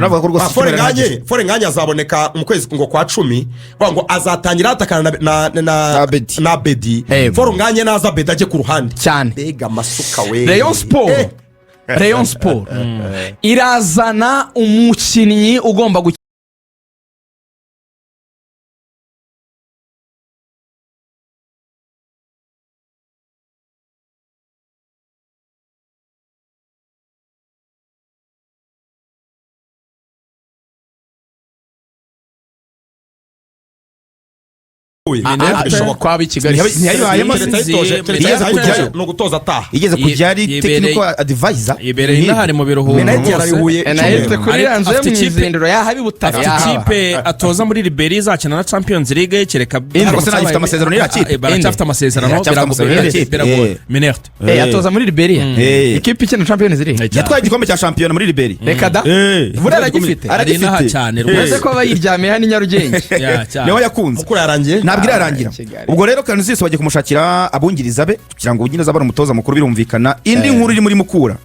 Navuga ko rwose Ah, Fall icyumweru Ngagne arahagije. Fall Ngagne azaboneka mu kwezi ngo kwa 10, bavuga ngo azatangira atakana na Na Bedi. Na Bedi. Fall Ngagne naza, Bedi ajye ku ruhande. Cyane. Mbega amasuka we! Rayon Sport, Rayon Sport irazana umukinnyi ugomba Bishoboka. kwaba i Kigali. Ntiyayibayemo. Keretse ayitoje, keretse Yigeze ayitoje, kujyayo. ni ugutoza ataha. Igeze kujya ari technical advisor. Yibereye inahari mu biruhuko Minnaert rwose. yarabihuye. Enahite kuri Ariko ya nzu yo afite mu izindiro yahaba i Butare, Afite yahaba. ikipe atoza muri Liberia izakina na Champions League, kereka Ariko se ntagifite amasezerano n'iriya kipe? Baracyafite amasezerano. Iracyafite amasezerano n'iriya kipe. Biragoye. Minnaert. Atoza muri Liberia, ikipe ikina Champions League. Yatwaye igikombe cya shampiyona muri Liberia. Reka da! Buriya aragifite? Ari inaha Aragifite. cyane Uretse rwose. ko aba yiryamiye hano i Nyarugenge. Ya, cyane. Niwe yakunze. Mukura yarangiye. Ntabwo irarangira. Kigali. Ubwo rero Canisius bagiye kumushakira abungiriza be kugira ngo nyine azabone umutoza mukuru, birumvikana. Indi nkuru iri muri Mukura,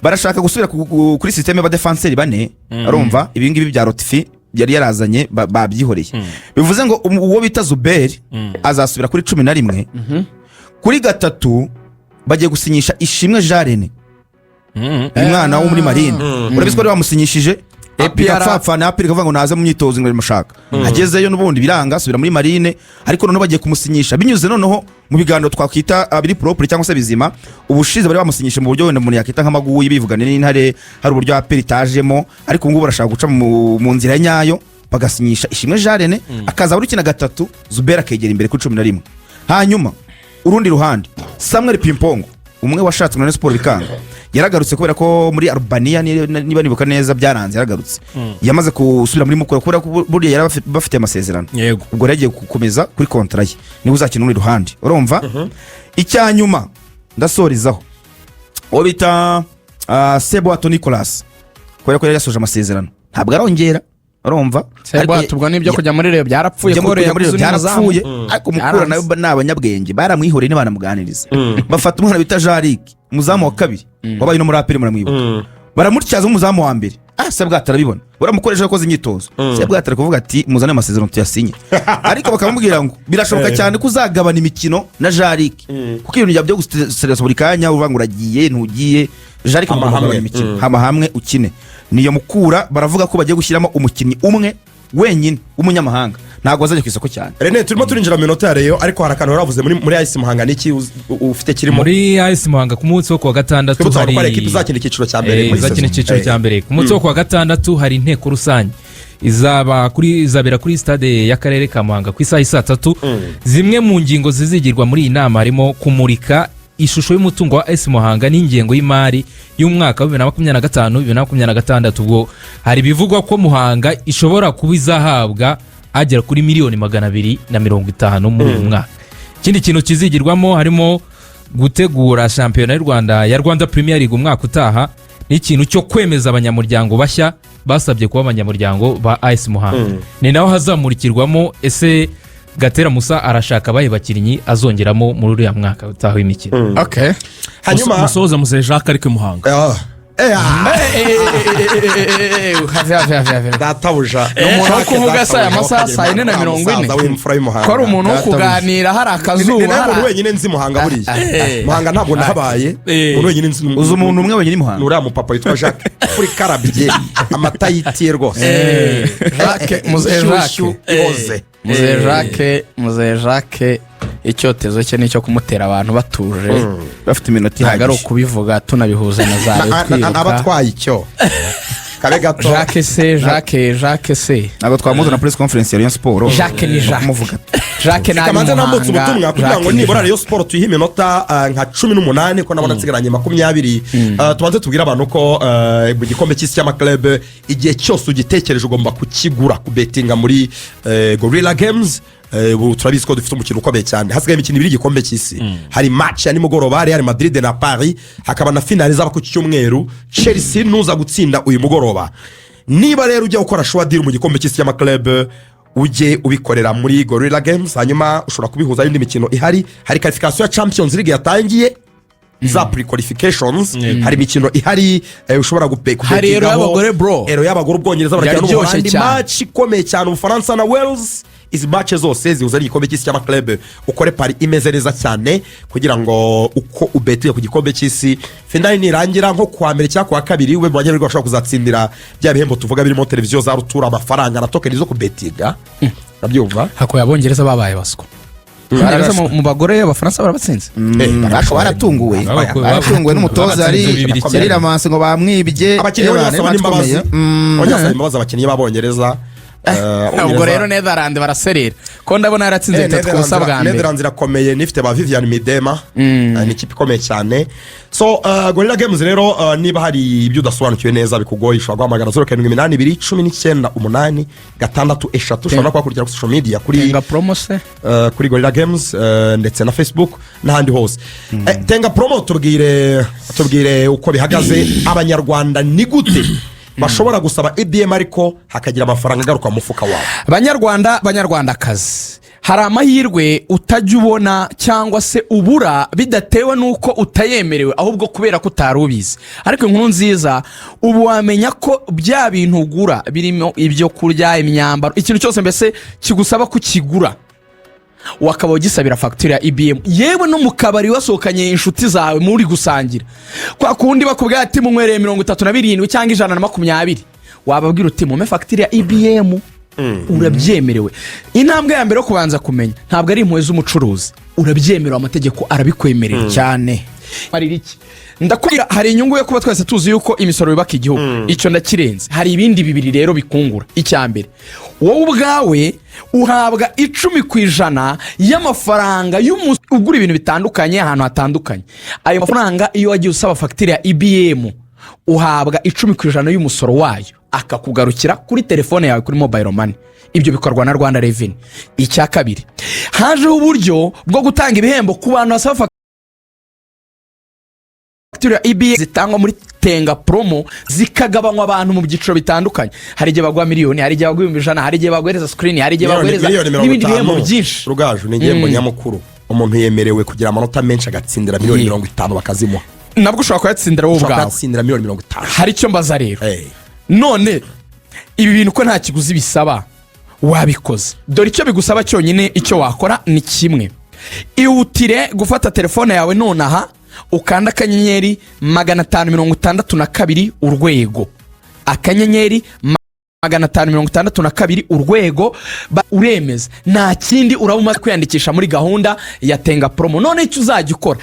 barashaka gusubira kuri système y'abadefanseri bane. Arumva ibi ngibi bya Rotifi yari yarazanye babyihoreye, bivuze ngo uwo bita Zuberi azasubira kuri 11. Kuri gatatu bagiye gusinyisha Ishimwe Jarene, umwana wo muri Marine. Urabizi ko bari bamusinyishije APR. bigapfapfana, APR ikavuga ngo naze mu myitozo ngo imushaka, agezeyo n'ubundi biranga, asubira muri Marine. Ariko noneho bagiye kumusinyisha binyuze noneho mu biganiro twakwita biri propre cyangwa se bizima. Ubushize bari bamusinyishe mu buryo wenda umuntu yakita nk'amaguyi, bivugane n'Intare, hari uburyo APR itajemo, ariko ubu ngubu barashaka guca mu nzira nyayo, bagasinyisha Ishimwe Jarene, akaza buri ukina gatatu, Zubera akegera imbere kuri 11. Hanyuma urundi ruhande, Samuel Pimpong, umwe washatse muri Rayon Sport bikanga, yaragarutse kubera ko muri Albania, niba nibuka neza, byaranze, yaragarutse, yamaze gusubira muri Mukura kubera ko buriya yari bafite amasezerano. Ubwo rero agiye gukomeza kuri contrat ye, niwe uzakina urundi ruhande. Urumva, icya nyuma ndasorezaho, uwo bita Sebwato Nicolas, kubera ko yari yasoje amasezerano, ntabwo arongera, urumva. Sebwato ubwo nibyo kujya muri Rayon byarapfuye, Kujya ko muri Rayon kujya muri yaguze Rayon undi muzamu. byarapfuye, ariko Mukura Byaranze. nayo ni abanyabwenge, baramwihoreye ntibanamuganiriza, bafata umwana bita Jarike, umuzamu wa kabiri wabaye no muri APR, muramwibuka, baramutyaza umuzamu wa mbere. Sebwato arabibona, baramukoresha, yakoze imyitozo. Sebwato ari kuvuga ati: "Muzane amasezerano tuyasinye." Ariko bakamubwira ngo birashoboka cyane ko uzagabana imikino na Jarike, kuko ibintu byo guseresa buri kanya uvuga ngo uragiye ntugiye, Jarike mugomba Hama hamwe. kugabana imikino, hama hamwe ukine. Niyo Mukura baravuga ko bagiye gushyiramo umukinnyi umwe wenyine w'umunyamahanga, ntabwo bazajya ku isoko cyane. Rene, turimo turinjira mu minota ya Rayon, ariko hari akantu waravuze muri AS Muhanga, niki ufite kirimo? Muri AS Muhanga ku munsi wo kuwa gatandatu Twibutsa abantu ko hari ari ekipa izakina icyiciro cya mbere muri izakina saison. icyiciro cya mbere. Ku munsi wo kuwa gatandatu hari inteko rusange izaba kuri izabera kuri stade y'akarere ka Muhanga ku isaha y'i 3:00. Zimwe mu ngingo zizigirwa muri iyi nama harimo kumurika ishusho y'umutungo wa AS Muhanga n'ingengo y'imari y'umwaka wa 2025, 2026. Ubwo hari ibivugwa ko Muhanga ishobora kuba izahabwa agera kuri miliyoni 250 muri uyu mwaka. Ikindi kintu kizigirwamo harimo gutegura shampiyona y'u Rwanda ya Rwanda Premier League umwaka utaha, n'ikintu cyo kwemeza abanyamuryango bashya basabye kuba abanyamuryango ba AS Muhanga. Ni naho hazamurikirwamo ese Gatera Musa arashaka abahe bakinnyi azongeramo muri uriya mwaka utaha w'imikino. Okay. Hanyuma Musoza muzehe Jacques ariko i Muhanga. Ah. Have, have, have, have. Databuja. Ni umuntu wo kuvuga saa aya masaha 3:40. Umusaza w'imfura y'Umuhanga. Ko ari umuntu wo kuganira hari Ni akazuba. nawe muntu Hari wenyine nzi Muhanga buriya. Muhanga ntabwo nahabaye. Umuntu wenyine nzi Uzi umuntu umwe wenyine i ni Muhanga? uriya mupapa witwa Jacques kuri karabye amata yitiye rwose. Jacques, muzehe Inshyushyu Jacques. ihoze. Muzehe Jacques, muzehe Jacques, icyotezo cye ni icyo kumutera abantu batuje. Bafite iminota Ntabwo ari ihagije. ukubivuga tunabihuza na za Aba twiruka. atwaye icyo kabe gato. Jacques se, Jacques, Jacques se. Ntabwo twamuza na press conference ya Rayon Sport. Jacques ni Jacques. Kumuvuga. Jacques ni Kamanza nambutse Muhanga. ubutumwa kugira ngo Jacques ni nibura Jacques. Rayon Sport tuyihe iminota nka 18, ko nabona nsigaranye 20. Tubanze tubwire abantu ko mu gikombe cy'isi cy'ama clubs, igihe cyose ugitekereje ugomba kukigura, kubetinga muri Gorilla Games. Ubu turabizi ko dufite umukino ukomeye cyane, hasigaye imikino ibiri y'igikombe cy'isi. Hari match ya nimugoroba, Real Madrid na Paris, hakaba na finale izaba ku cyumweru, Chelsea nuza gutsinda uyu mugoroba. Niba rero ujya gukora sure deal mu gikombe cy'isi cy'ama clubs, ujye ubikorera muri Gorilla Games. Hanyuma ushobora kubihuza n'indi mikino ihari. Hari qualification ya Champions League yatangiye. Za pre-qualifications, hari imikino ihari ushobora Hari Euro kubetingaho. y'abagore, bro. Euro y'abagore, Ubwongereza barakina Yaryoshye n'Ubuholandi, cyane. Match ikomeye cyane, Ubufaransa na Wales. Izi match zose zihuza n'igikombe cy'isi cy'ama club. Ukore pari imeze neza cyane kugira ngo uko ubetinge ku gikombe cy'isi, finale nirangira nko kuwa mbere cyangwa kuwa kabiri, ube mu banyamahirwe bashobora kuzatsindira bya bihembo tuvuga birimo televiziyo za rutura, amafaranga na token zo kubetinga. Urabyumva? Hakuye Abongereza babaye baswa. Abongereza mu bagore, Abafaransa barabatsinze. Ariko baratunguwe, baratunguwe n'umutoza yari Batsinze bibiri yari Ramanse ngo bamwibye. Abakinnyi Ebana, basaba n'imbabazi. bakomeye. Bonyine imbabazi abakinnyi b'Abongereza. Ubwo rero Netherland baraserera ko ndabona yaratsinze 3-0 bwa mbere. Netherlands irakomeye, nifite ba Vivian Miedema. Ni ikipe ikomeye cyane. So Gorilla Games rero, niba hari ibyo udasobanukiwe neza bikugoye, ushobora guhamagara 0782 19 86 3. Ushobora no kubakurikira kuri social media kuri Tenga Promo se? Kuri Gorilla Games ndetse na Facebook n'ahandi hose. Tenga Promo, tubwire, tubwire uko bihagaze. Abanyarwanda ni gute bashobora gusaba EBM ariko hakagira amafaranga agaruka mu mufuka wabo? Banyarwanda, banyarwandakazi, hari amahirwe utajya ubona cyangwa se ubura bidatewe n'uko utayemerewe, ahubwo kubera ko utari ubizi. Ariko inkuru nziza, ubu wamenya ko bya bintu ugura birimo ibyo kurya, imyambaro, ikintu cyose mbese kigusaba kukigura, wakaba ugisabira fagitire ya EBM. Yewe, no mu kabari wasohokanye inshuti zawe muri gusangira, kwa kundi bakubwira ati munywereye 37 cyangwa 120, wababwira uti mume fagitire ya EBM. Urabyemerewe. Intambwe ya mbere yo kubanza kumenya ntabwo ari impuhwe z'umucuruzi, urabyemerewe, amategeko arabikwemerera. Cyane. Marira iki? Ndakubwira, hari inyungu yo kuba twese tuzi yuko imisoro yubaka igihugu, icyo ndakirenze. Hari ibindi bibiri rero bikungura. Icya mbere, wowe ubwawe uhabwa 10% y'amafaranga ugura ibintu bitandukanye ahantu hatandukanye. Ayo mafaranga, iyo wagiye usaba fagitire ya EBM, uhabwa 10% y'umusoro wayo akakugarukira kuri telefone yawe, kuri mobile money. Ibyo bikorwa na Rwanda Revenue. Icya kabiri, hajeho uburyo bwo gutanga ibihembo ku bantu basaba fagitire ya EBM zitangwa muri Tenga Promo, zikagabanywa abantu mu byiciro bitandukanye. Hari igihe baguha miliyoni, hari igihe baguha 100,000, hari igihe baguhereza screen, hari igihe baguhereza Miliyoni mirongo n'ibindi bihembo itanu byinshi. Rugaju, ni igihembo nyamukuru. Umuntu yemerewe kugira amanota menshi agatsindira miliyoni 50 bakazimuha. Nabwo ushobora kuyatsindira wowe Ushobora ubwawe. kuyatsindira miliyoni 50. Hari icyo mbaza rero. Eh. None ibi bintu ko nta kiguzi bisaba, wabikoze? Dore icyo bigusaba cyonyine, icyo wakora ni kimwe: ihutire gufata telefone yawe nonaha, ukanda *562 urwego, *562 urwego, uremeza. Nta kindi, uraba umaze kwiyandikisha muri gahunda ya Tenga Promo. None icyo uzajya ukora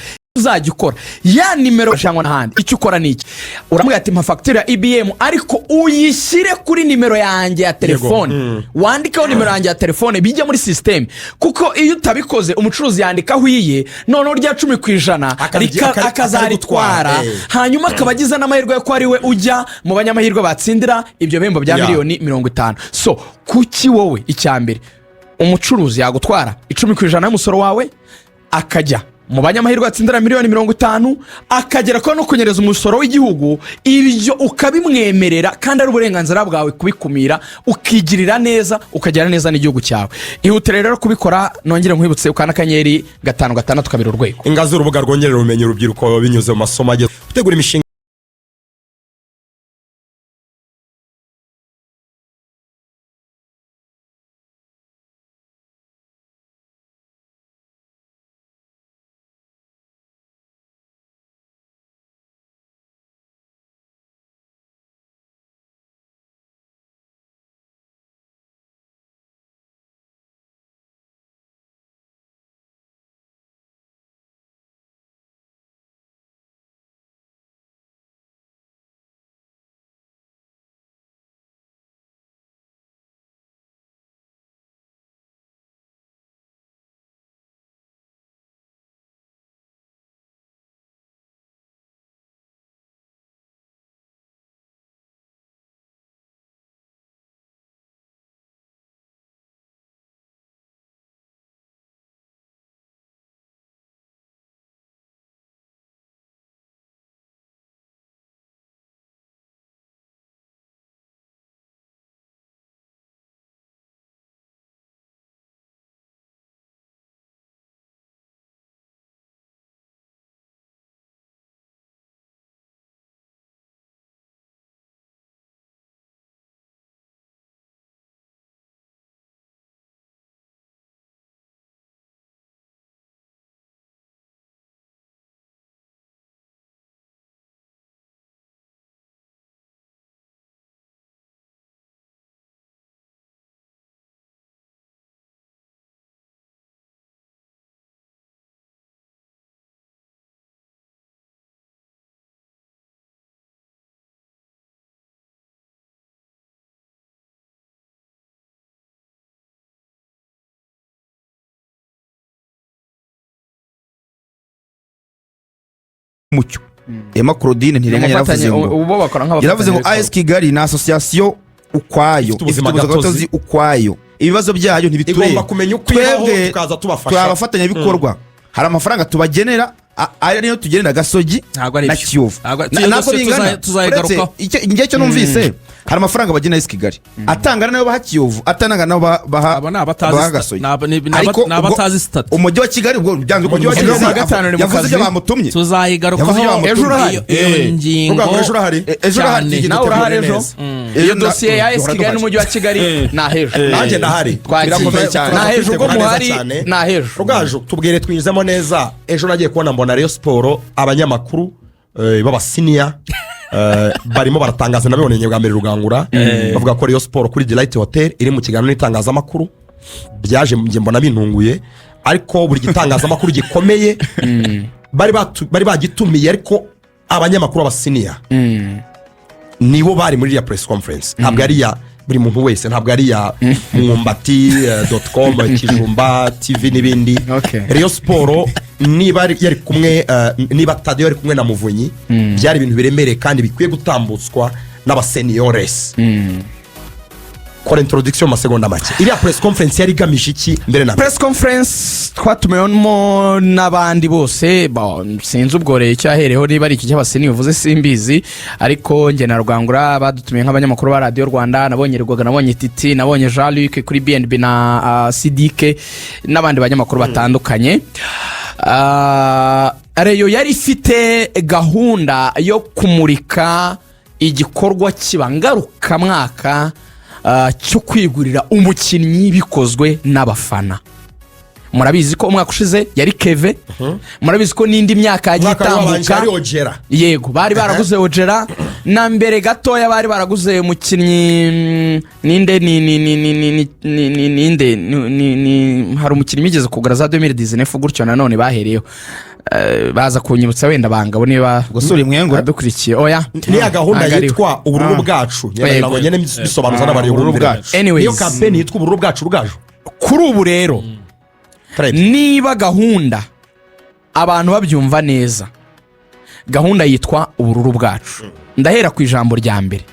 ya nimero cyangwa n'ahandi, icyo ukora ni iki: uramubwira ati mpa fagitire ya EBM, ariko uyishyire kuri nimero yanjye ya telefone, wandikeho nimero yanjye ya telefone, bijya muri sisiteme. Kuko iyo utabikoze, umucuruzi yandikaho iye, noneho rya 10% akazaritwara, akarigutwara, eh. hanyuma akaba agize n'amahirwe yo ko ari we ujya mu banyamahirwe batsindira ibyo bihembo bya miliyoni 50. So kuki wowe, icya mbere, umucuruzi yagutwara 10% y'umusoro wawe, akajya mu banyamahirwe batsindira miliyoni 50, akagera ko no kunyereza umusoro w'igihugu, ibyo ukabimwemerera kandi ari uburenganzira bwawe kubikumira, ukigirira neza, ukagira neza n'igihugu cyawe? Ihutire rero kubikora. Nongere nkwibutse, ukanda *562 urwego. Ingazi, urubuga rwongerera ubumenyi urubyiruko binyuze mu masomo ageze gutegura imishinga. umucyo. Emma Claudine Ntirenganya yaravuze ngo Ubu bakora yaravuze ngo nk'abafatanyabikorwa. AS Kigali ni association ukwayo, Ifite ubuzima ifite ubuzima gatozi. gatozi ukwayo, ibibazo byayo ntibitureba. Igomba kumenya uko ibaho, Twebwe tukaza tubafasha. turi abafatanyabikorwa, hari amafaranga tubagenera, ari niyo tugenera Gasogi Ntabwo ari na byo. Kiyovu. Iyo Ntabwo dosiye bingana. tuzayigarukaho. Uretse njye cyo numvise, hari amafaranga bagenera AS Kigali atangana nayo baha Kiyovu, atangana nayo baha Abo ni abatazi baha Gasogi. ni Ariko ubwo abatazi sitati. Umujyi wa Kigali ubwo byanze Umujyi wa bikunze Kigali kuwa gatanu ni mu yavuze kazi. ibyo bamutumye. Yavuze Tuzayigarukaho. ibyo bamutumye. Ejo urahari? Iyo ngingo. Rugangura, ejo urahari? Ejo urahari. Cyane. Nawe urahari ejo? Ejo Iyo dosiye ya AS duhora Kigali duhari. n'umujyi wa Kigali ni ahejo. Nanjye ndahari. Twagiye. Birakomeye cyane. Ni ahejo ubwo Turaza muhari neza cyane. ni ahejo. Rugaju, tubwire twinjizemo neza. Ejo nagiye kubona mbona Rayon Sports, abanyamakuru b'abasiniya barimo baratangaza, nabiboneye bwa mbere Rugangura, bavuga ko Rayon Sports kuri Delight Hotel iri mu kiganiro n'itangazamakuru. Byaje njye mbona bintunguye, ariko buri gitangazamakuru gikomeye bari bagitumiye, ariko abanyamakuru b'abasiniya nibo bari muri iriya press conference. Ntabwo ari iya buri muntu wese, ntabwo ari iya mwumbati.com, Kijumba TV n'ibindi. Rayon Sports niba yari kumwe, niba Tadeyo yari kumwe na Muvunyi, byari ibintu biremereye kandi bikwiye gutambutswa n'abaseniores. Kora introduction mu masegonda make. Iriya press conference yari igamije iki mbere na mbere? Press conference twatumiwemo n'abandi bose, sinzi ubwo rero icyo yahereyeho, niba ari iki cy'abaseni bivuze simbizi, ariko njye na Rwangura badutumiye nk'abanyamakuru ba Radiyo Rwanda. Nabonye Rwaga, nabonye Titi, nabonye Jean Luc kuri BNB na Sidike n'abandi banyamakuru batandukanye. Rayon yari ifite gahunda yo kumurika igikorwa kiba ngarukamwaka cyo kwigurira umukinnyi bikozwe n'abafana. Murabizi ko umwaka ushize yari Keve, murabizi ko n'indi myaka yagiye Umwaka wabanje itambuka. ari Ojera. Yego, bari baraguze Ojera, na mbere gatoya bari baraguze umukinnyi, ninde ni ninde ni hari umukinnyi wigeze kugura za 2019 gutyo nanone bahereyeho. Baza kunyibutsa wenda bangabo niba Gusura imwengura? adukurikiye. Oya. Niya gahunda Ntabwo ariwe. yitwa Ubururu Bwacu. Yego. Ngo nyine bisobanuza n'abari Ubururu bumvira. Bwacu. Anyways. Niyo kampeni yitwa Ubururu Bwacu, Rugaju. Kuri ubu rero, Très bien. niba gahunda abantu babyumva neza, gahunda yitwa Ubururu Bwacu. Ndahera ku ijambo rya mbere.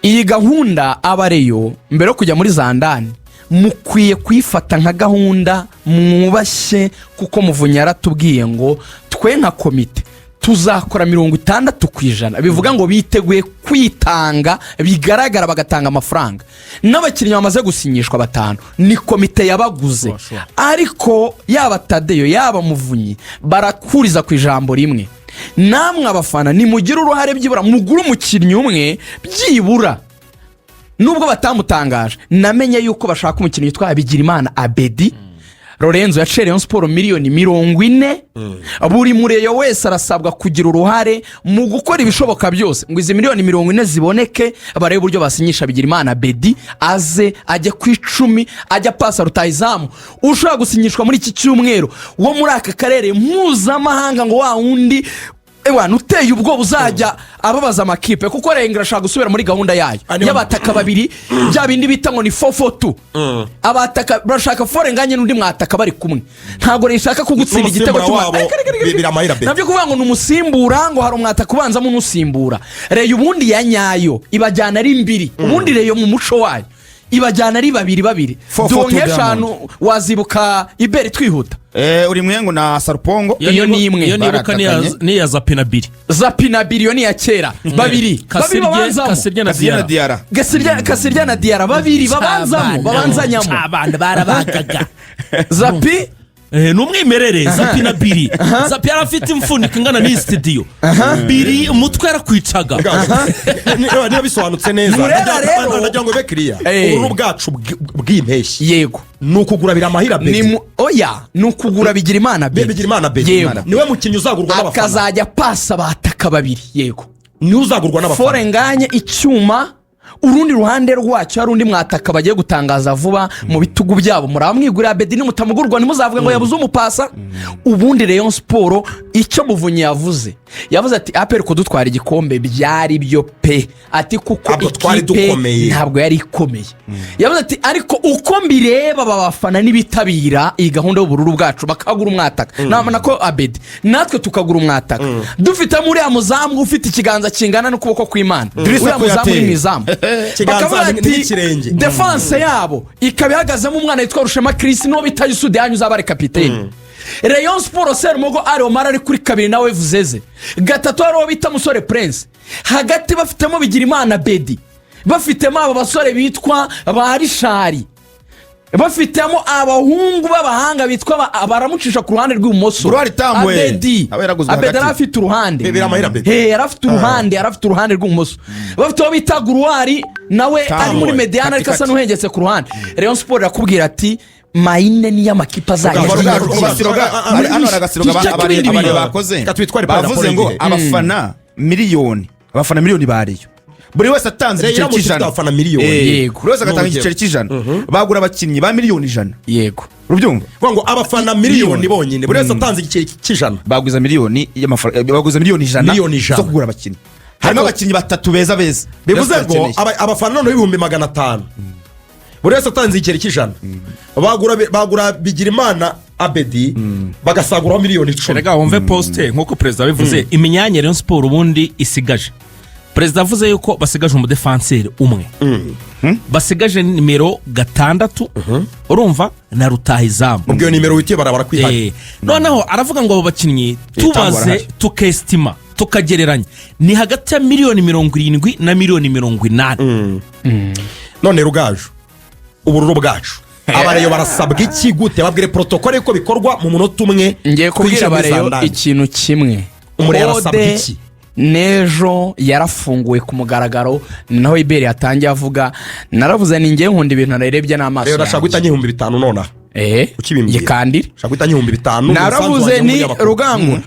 Iyi gahunda, abareyo mbere yo kujya muri zandani mukwiye kuyifata nka gahunda mwubashye, kuko Muvunyi yaratubwiye ngo twe nka komite tuzakora 60%. Bivuga ngo biteguye kwitanga bigaragara, bagatanga amafaranga. N'abakinnyi bamaze gusinyishwa batanu ni komite yabaguze. Ariko yaba Tadeyo, yaba Muvunyi, barakuriza ku ijambo rimwe: namwe abafana nimugire uruhare, byibura mugure umukinnyi umwe byibura. Nubwo batamutangaje, namenye yuko bashaka umukinnyi witwa Bigirimana Abedi Lorenzo yaciye Rayon Sports miliyoni 40. Buri mureyo wese arasabwa kugira uruhare mu gukora ibishoboka byose ngo izi miliyoni 40 ziboneke, barebe uburyo basinyisha Bigirimana Abedi, aze ajye ku 10, ajya pasa rutahizamu ushobora gusinyishwa muri iki cyumweru wo muri aka karere mpuzamahanga, ngo wa wundi ewana uteye ubwoba uzajya ababaza amakipe, kuko Renga irashaka gusubira muri gahunda yayo y'abataka babiri, bya bindi bita ngo ni 4-4-2. Abataka barashaka forenganye n'undi mwataka bari kumwe. Ntabwo rishaka kugutsinda igitego. N'umusimbura wabo, Biramahire Abedi. Nabyo kuvuga ngo ni umusimbura, ngo hari umwataka ubanzamo n'usimbura. Rayon ubundi ya nyayo ibajyana ari mbiri. Ubundi Rayon mu muco wayo ibajyana ari babiri babiri. 4-4-2. Duwo nk'eshanu wazibuka iberi twihuta. Uri mwengo na Sarupongo. Iyo ni imwe. Iyo nibuka ni iya- Baratakanye. ni iya Zapinabiri. Zapinabiri, iyo ni iya kera. Babiri babiri Kasirye. babanzamo. Kasirye na Kasirye na Diarra. Diarra. Kasirya na Diarra, babiri babanzamo, babanzanyamo. Abana barabagaga. Zapi. Ni umwimerere. Zapi na Biri. Zapi yari afite imfuniko ingana n'iyi sitidiyo. Biri umutwe yarakwicaga. Niba bisobanutse neza, Murera rero. ndagira ngo bibe kiriya. Ubururu bwacu bw'impeshyi ni ukugura Biramahire Ni Abedi. Oya, ni ukugura Bigirimana Abedi. Bigirimana Abedi niwe mukinnyi uzagurwa n'abafana. Akazajya pasa abataka babiri, yego. Niwe uzagurwa n'abafana. Forenganye icyuma, urundi ruhande rwacyo hari undi mwataka bagiye gutangaza vuba mu bitugu byabo. Muramwigurira Abedi, nimutamugurwa ntimuzavuge ngo yabuze umupasa. Ubundi Rayon Sports Icyo Muvunyi yavuze ati APR kudutwara igikombe byari byo pe, ati kuko Ntabwo twari ikipe dukomeye. ntabwo yari ikomeye. Yavuze ati ariko uko mbireba, aba bafana n'ibitabira iyi gahunda y'ubururu bwacu bakagura umwataka, nabona ko Abedi natwe tukagura umwataka, dufitemo uriya muzamu ufite ikiganza kingana n'ukuboko kw'Imana, Drissa uriya muzamu uri Kouyaté. mu izamu. Ikiganza Bakavuga ati n'ikirenge. défense yabo ikaba ihagazemo umwana witwa Rushema Chris, n'uwo bita Yusude yanyu uzaba ari kapiteni. Rayon Sports, Serumogo Ali Omar ari kuri kabiri, nawe Vuzeze gatatu, hari uwo bita Musore Prince, hagati bafitemo Bigirimana Bedi, bafitemo aba basore bitwa ba Rishari, bafitemo abahungu b'abahanga bitwa baramucisha ku ruhande rw'ibumoso. Gloire Tambwe. Abedi. Aba yaraguzwe Abedi hagati. yari afite uruhande. Biramahire Abedi. Yari afite uruhande, yari afite uruhande rw'ibumoso. Bafite uwo bita Guruwari, nawe ari muri médiane ariko asa Kati. n'uhengetse ku ruhande. Rayon Sports irakubwira ati mayine niyo amakipe azajya Rugaju, agiye Rugaju, gukina. Agasiroga, hano hari agasiroga Tujya kubindi abari bintu. bakoze. Reka twitware pari Bavuze raporo ngo y'igihe. abafana miliyoni bariyo, buri wese atanze Rayon igiceri iramutse ifite cy'ijana. abafana miliyoni. Yego. Buri wese agatanga N'urugero. igiceri cy'ijana, bagura abakinnyi ba miliyoni 100. Urubyumva? Kuvuga ngo abafana miliyoni bonyine, buri wese atanze igiceri cy'ijana. Baguza miliyoni y'amafaranga, baguza miliyoni 100 Miliyoni 100. zo kugura abakinnyi, harimo abakinnyi batatu beza beza. Bivuze Rayon ngo Sports ikeneye. abafana noneho 500,000, buri wese atanze igiceri cy'ijana, bagura Bigirimana Abedi, bagasaguraho miliyoni 10. Erega wumve poste nk'uko perezida abivuze, imyanya Rayon Sports ubundi isigaje, perezida avuze yuko basigaje umudefanseri umwe, basigaje nimero 6, urumva, na rutahizamu. Ubwo iyo nimero witiye barabara kwihari. Noneho aravuga ngo abo bakinnyi Tambo tubaze, arahari. tukesitima, tukagereranya, ni hagati ya miliyoni 70 na miliyoni 80. None Rugaju, ubururu bwacu, abareyo barasabwa iki? Gute? Babwire protocole ko bikorwa mu munota umwe. Ngiye kubwira Twinjira muri za abareyo ndani. ikintu kimwe. Umurera arasabwa Kode iki? n'ejo yarafunguwe ku mugaragaro, naho Iberi yatangiye avuga. Naravuze ni ngewe nkunda ibintu narebye n'amaso Rero ndashaka guhita yanjye. 5000 nonaha. Ukibimbwira. Gikandire. Ndashaka guhita 5000. Naravuze ni Rugangura,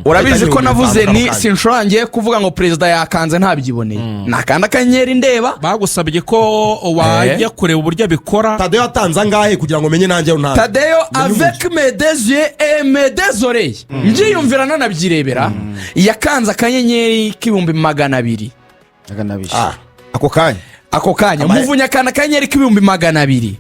urabizi ko navuze ni sinshobora ngiye kuvuga ngo perezida yakanze ntabyiboneye, nakanda akanyenyeri ndeba. Bagusabye ko wajya kureba uburyo abikora. Tadeyo atanze angahe kugira ngo menye nanjye ntanze? Tadeyo, avec mes deux yeux et mes deux oreilles, mbyiyumvira nanabyirebera, yakanze akanyenyeri k'200,000. Ah. Ako kanya. Ako kanya. Muvunyi akanda akanyenyeri k'200,000.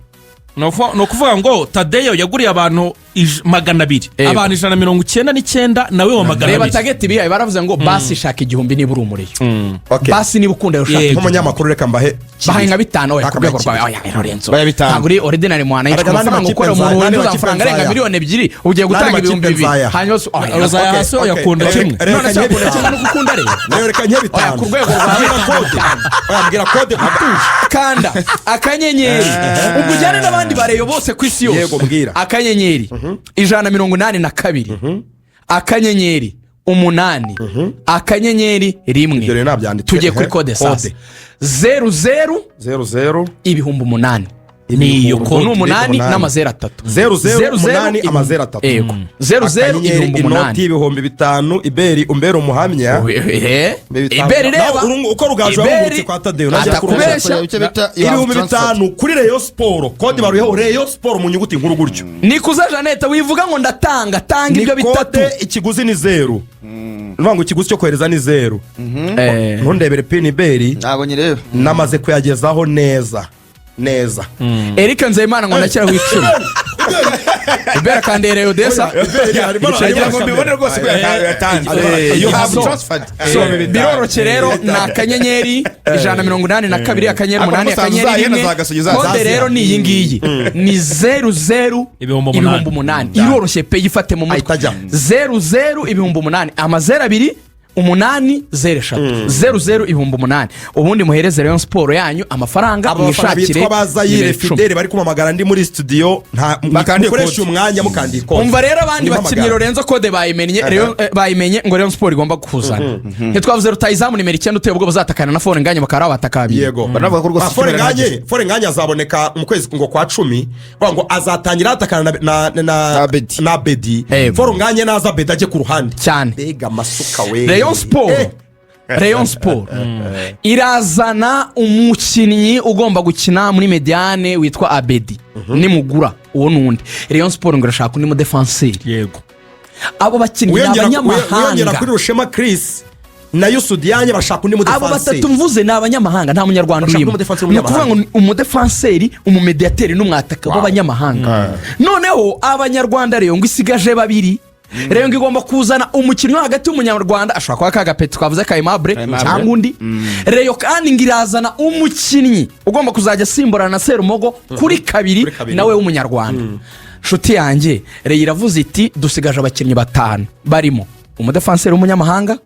Ni ukuvuga ngo Tadeyo yaguriye abantu 200, abantu 199, nawe wa magana Reba abiri. Target bihaye, baravuze ngo basi shaka 1000 niba uri umureyo, Okay. basi niba ukunda ushaka. Nk'umunyamakuru reka mbahe. Bahaye nka bitanu oya ku Reka rwego mbahe. rwawe, oya Lorenzo. Baya bitanu. Ntabwo uri ordinary mwana yitwa Erega n'andi amafaranga makipe ukora umuntu n'andi winjiza makipe amafaranga arenga nzaya. 2 miliyoni, ugiye gutanga N'andi ibihumbi makipe bibiri nzaya. hanyuma oya. Uzaya Okay, hasi okay. uyakunda kimwe. Reka None se nke wakunda bitanu. kimwe no gukunda rero? Rero reka nke Oya, bitanu. ku rwego rwawe. Mbwira kode, oya mbwira kode utuje. Kanda akanyenyeri, ubwo ujyane n'abandi bareyo bose ku isi yose. Yego, mbwira. Akanyenyeri 182, akanyenyeri 8, akanyenyeri 1. Ibyo rero nabyanditse. Tugiye kuri kode sasa: 00 00 8000. Ni iyo Ubwo kode. ni umunani n'amazeru atatu. 00 8 amazeru atatu. Yego, 00 Akanyenyeri, ibihumbi inoti umunani. 5000. Iberi umbere umuhamya. 5000. Iberi, reba. Nawe uko Rugaju Iberi yahungutse kwa Tadeyo, najya kurusha. atakubeshya. Icyo bita 5000 kuri Rayon Sports, kode baruyeho Rayon Sports mu nyuguti nkuru gutyo. Nikuza Jeannette, wivuga ngo ndatanga, tanga Ni ibyo bitatu. kode, ikiguzi ni zeru, ni ukuvuga ngo ikiguzi cyo kohereza ni zeru. Ntundebere PIN iberi. Ntabwo nyireba. Namaze kuyagezaho neza neza. Eric Nzeyimana ngo ndashyiraho 10. Ibera kandereye Odessa. Kugira ngo mbibone rwose ko yatanze. You have transferred. So, biroroshye rero, ni akanyenyeri 182, akanyenyeri Ariko 8, musanze akanyenyeri uzahena 1. za Gasogi zaza. Kode rero ni iyi ngiyi, ni 00 8000. 8000. Iroroshye pe, yifate mu mutwe. Ahita ajya. 00 8000, amazeru abiri, 8, 0 eshatu, 00 8000. Ubundi muhereze Rayon Sports yanyu amafaranga, Aba bafana mwishakire bitwa ba Zayire nimero 10. Fidele bari kumamagara ndi muri studio, nta Bakandiye mukoresha kode. umwanya mukandiye kode. Umva rero, abandi Nimpamagara. bakinnyi Lorenzo kode bayimenye. Bayimenye ngo Rayon Sports igomba kuzana, ntitwavuze rutayizamu nimero 9 uteye ubwo bazatakana na Fall Ngagne, bakaba ari abataka babiri. Yego. Banavuga ko rwose Ah, Fall icyumweru Ngagne, Fall Ngagne azaboneka mu kwezi ngo kwa 10, bavuga ngo azatangira atakana na Na Bedi. na Bedi. Yego. Fall Ngagne naza, Bedi ajye ku ruhande. Cyane. Mbega amasuka we! Rayon Sports, Rayon Sports irazana umukinnyi ugomba gukina muri médiane witwa Abedi. Nimugura uwo n'undi, Rayon Sports ngo irashaka undi mudefanseri. Yego. Abo bakinnyi ni Wiyongera abanyamahanga. kuri Rushema Chris na Youssou Diagne, bashaka undi Abo mudefanseri. batatu mvuze ni abanyamahanga, nta munyarwanda Bashaka urimo. umudefanseri Ni ukuvuga ngo w'umunyamahanga. ni umudefanseri, umumediyateri n'umwataka b'abanyamahanga. Noneho abanyarwanda, rero ngo isigaje babiri. Rero ngo igomba kuzana umukinnyi wo hagati w'umunyarwanda, ashobora kuba kagapeti twavuze ka Aimable Aimable. cyangwa undi. Rayon kandi ngo irazana umukinnyi ugomba kuzajya asimburana na Serumogo kuri kabiri, Kuri kabiri. nawe w'umunyarwanda. Nshuti yanjye, Rayon iravuze iti dusigaje abakinnyi batanu barimo umudefanseri w'umunyamahanga,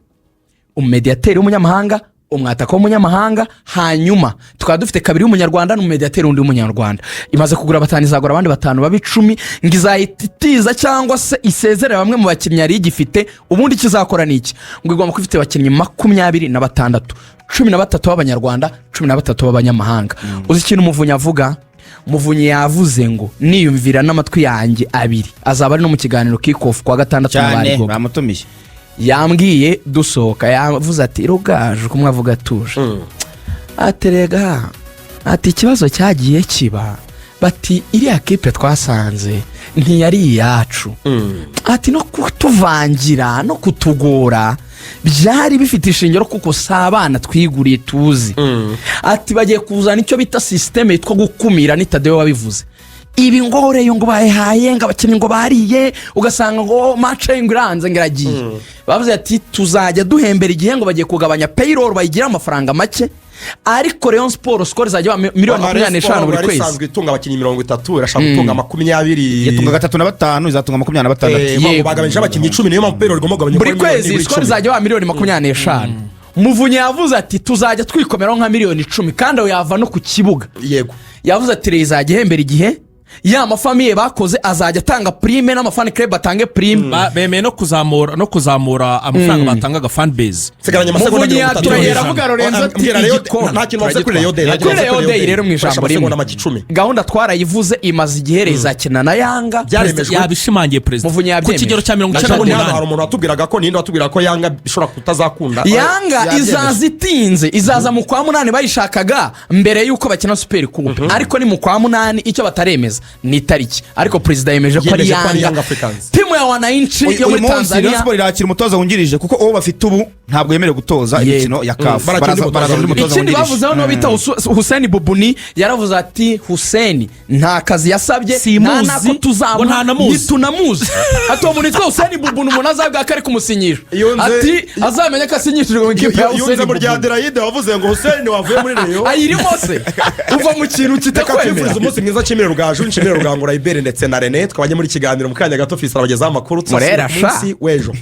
umumediyateri w'umunyamahanga, umwataka w'umunyamahanga, hanyuma tukaba dufite kabiri w'umunyarwanda n'umumediyateri wundi w'umunyarwanda. Imaze kugura batanu, izagura abandi batanu baba 10. Ngo izahita itiza cyangwa se isezerere bamwe mu bakinnyi yari igifite. Ubundi ikizakora ni iki? Ngo igomba kuba ifite abakinnyi 26, 13 b'abanyarwanda, 13 b'abanyamahanga. Uzi ikintu Umuvunyi avuga? Muvunyi yavuze ngo niyumvira n'amatwi yanjye abiri, azaba ari no mu kiganiro kickoff kuwa gatandatu na Cyane. Barigoga. Bamutumiye. Yambwiye dusohoka, yavuze ati Rugaju kumwe avuga atuje, aterega ati ikibazo cyagiye kiba, bati iriya kipe twasanze ntiyari iyacu, ati no kutuvangira no kutugora byari bifite ishingiro kuko si abana twiguriye tuzi. Ati bagiye kuzana icyo bita système yitwa gukumira. Ni Tadeyo wabivuze ibi, ngo Rayon ngo bayihaye ngo abakinnyi ngo bariye, ugasanga ngo match ngo iranze ngo iragiye. Bavuze ati tuzajya duhembera igihe, ngo bagiye kugabanya payroll bayigira amafaranga make, ariko Rayon Sports score izajya iba miliyoni 25 buri kwezi. Isanzwe itunga abakinnyi 30, irashaka gutunga 20. Yatunga gatatu na batanu, izatunga 26. Yego. Bagabanyije abakinnyi 10, niyo mpamvu payroll igomba kugabanya Buri kuri miliyoni kwezi nibura Skol 10. izajya iba miliyoni 25. Muvunyi yavuze ati tuzajya twikomeraho nka miliyoni 10, kandi ayo yava no ku kibuga. Yavuze ati rero izajya ihembera igihe, ya ma famille bakoze azajya atanga prime n'ama fan club atange prime. Bemeye no kuzamura amafaranga batangaga fan base. Nsigaranye amasegonda Muvunyi 30. yaturagera avuga Lorenzo ati Mbwira Rayon- igikombe nta kintu bavuze kuri Rayon Day, nta kintu Kuri bavuze Rayon Day rero mu Koresha ijambo rimwe, amasegonda make 10. Gahunda twarayivuze imaze igihe, rero izakina na Yanga. Byaremejwe. Yabishimangiye perezida Muvunyi ku yabyemeje. kigero cya mirongo icyenda Ubundi hano hari n'umunani. umuntu watubwiraga ko, ninde watubwiraga ko Yanga ishobora kutazakunda? Yanga Yabyemejwe. izaza itinze, izaza mu kwa munani, bayishakaga mbere y'uko bakina Super Coupe, ariko ni mu kwa munani. Icyo bataremeza ni itariki, ariko perezida yemeje ko ari Yemeje ko ari Yanga, Yanga Africans. timu ya Wananchi Uyu yo muri munsi Rayon Tanzania. Sports irakira umutoza wungirije, kuko uwo bafite ubu ntabwo yemerewe gutoza imikino ya CAF. Barakira undi Baraza undi mutoza. mutoza Ikindi wungirije. bavuzeho no bita Hussein Bubuni, yaravuze ati Hussein nta kazi yasabye, Simuzi, nta nako ngo tuzamuha, ntanamuzi. ntitunamuzi. Ati uwo muntu witwa Hussein Bubuni, umuntu azabwira ko ari kumusinyisha, ati azamenye ko asinyishijwe mu ikipe ya Hussein Yunze mu rya Bubuni. Adelaide wavuze ngo Hussein wavuye muri Rayon. Ayirimo se uva mu kintu Reka kitakwemera? twifurize umunsi mwiza. Nshimire Rugaju, nshimire Rugangura Ibere ndetse na Rene twabanye muri kiganiro. Mu kanya gato Fisa abagezaho amakuru. Murera Tuzasubira ku sha. munsi w'ejo.